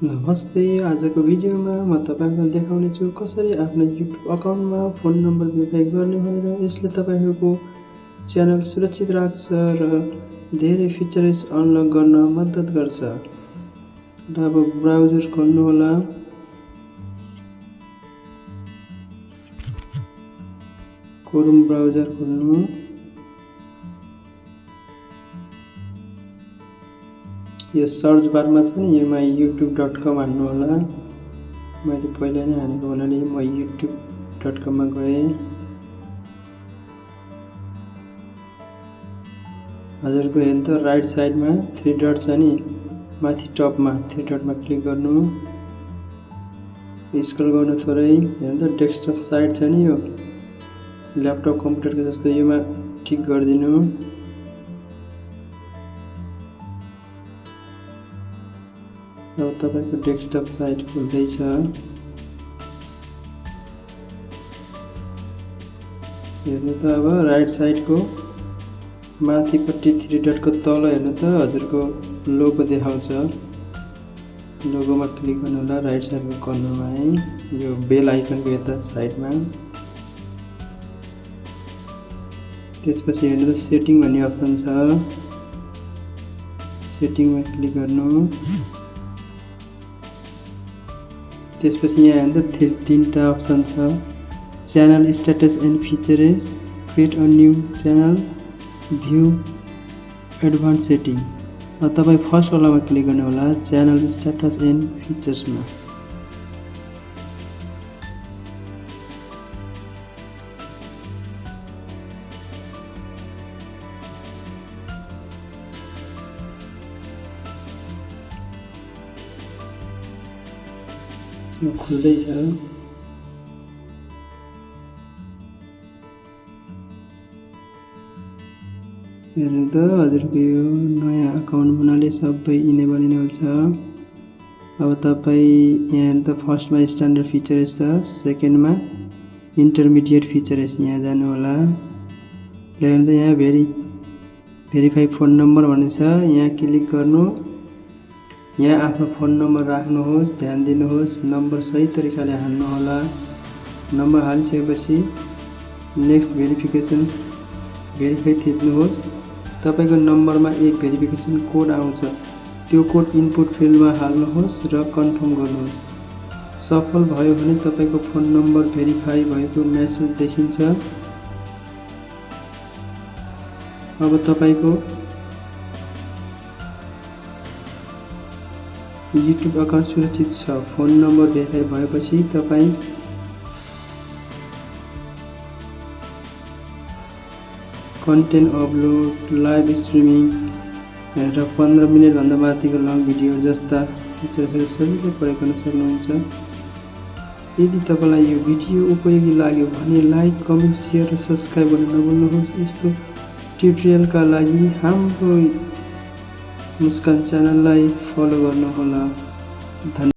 नमस्ते। आजको भिडियोमा म तपाईहरुलाई देखाउनेछु कसरी आफ्नो YouTube अकाउन्टमा फोन नम्बर भेरिफाई गर्ने भनेर। यसले तपाईहरुको च्यानल सुरक्षित राख्छ र धेरै फिचर्स अनलक गर्न मद्दत गर्छ। अब ब्राउजर खोल्नु होला। क्रोम ब्राउजर खोल्नु। यो सर्च बारमा छ नि, योमा youtube.com हान्नु होला। मैले पहिला नै हानेको हुनाले म youtube.com मा गए। हजुरको हेर्नु त राइट साइडमा 3 डट छ नि, माथि टपमा 3 डटमा क्लिक गर्नु। स्क्रल गर्नु थोरै। हेर्नु त डेस्कटप साइट छ नि, यो ल्यापटप कम्प्युटरको जस्तो, योमा ठिक गरिदिनु। अब तपाईको डेस्कटप साइट खुल्दैछ। हेर्नु त अब राइट साइडको माथिपट्टि 3 डटको तल हेर्नु त हजुरको लोगो देखाउँछ। लोगोमा क्लिक गर्नु होला राइट साइडको कर्नरमा है, यो बेल आइकनको यता साइडमा। त्यसपछि हेर्नु त सेटिङ भन्ने अप्सन छ, सेटिङमा क्लिक गर्नु। त्यसपछि यहाँ हेर्नु त 3टा अप्सन छ, channel status and features, create a new channel, view advance setting. तपाई फर्स्ट वालामा क्लिक गर्नु होला, च्यानल स्ट्याटस एन्ड फिचर्समा। यो खुल्दैछ। हेर्नु त हजुरको यो नयाँ अकाउन्ट बनाले सबै इनेबल छ। अब तपाई यहाँ हेर्नु त फर्स्टमा स्ट्यान्डर्ड फिचर्स छ, सेकेन्डमा इन्टरमिडिएट फिचर्स, यहाँ जानु होला। हेर्नु त यहाँ भेरिफाई फोन नम्बर भन्ने छ, यहाँ क्लिक गर्नु। यहाँ आफ्नो फोन नम्बर राख्नुहोस्, ध्यान दिनुहोस्, नम्बर सही तरिकाले हाल्नु होला। नम्बर हालिसकेपछि नेक्स्ट भेरिफाई थिच्नुहोस्। तपाईको नम्बरमा एक भेरिफिकेसन कोड आउँछ, त्यो कोड इनपुट फिल्डमा हाल्नुहोस् र कन्फर्म गर्नुहोस्। सफल भयो भने तपाईको फोन नम्बर भेरिफाई भएको मेसेज देखिन्छ। अब तपाईको YouTube अकाउन्ट सुरक्षित छ। फोन नम्बर भेरिफाई भएपछि तपाई कन्टेन्ट अपलोड, लाइभ स्ट्रिमिङ र 15 मिनेट भन्दा माथिको लङ भिडियो जस्ता फिचरहरू सजिलै प्रयोग गर्न सक्नुहुन्छ। यदि तपाईलाई यो भिडियो उपयोगी लाग्यो भने लाइक, कमेन्ट, शेयर र सब्स्क्राइब गर्न नभुल्नुहोस्। यस्तो ट्युटोरियलका लागि हाम्रो मुस्कान च्यानललाई फलो गर्नुहोला। धन्यवाद।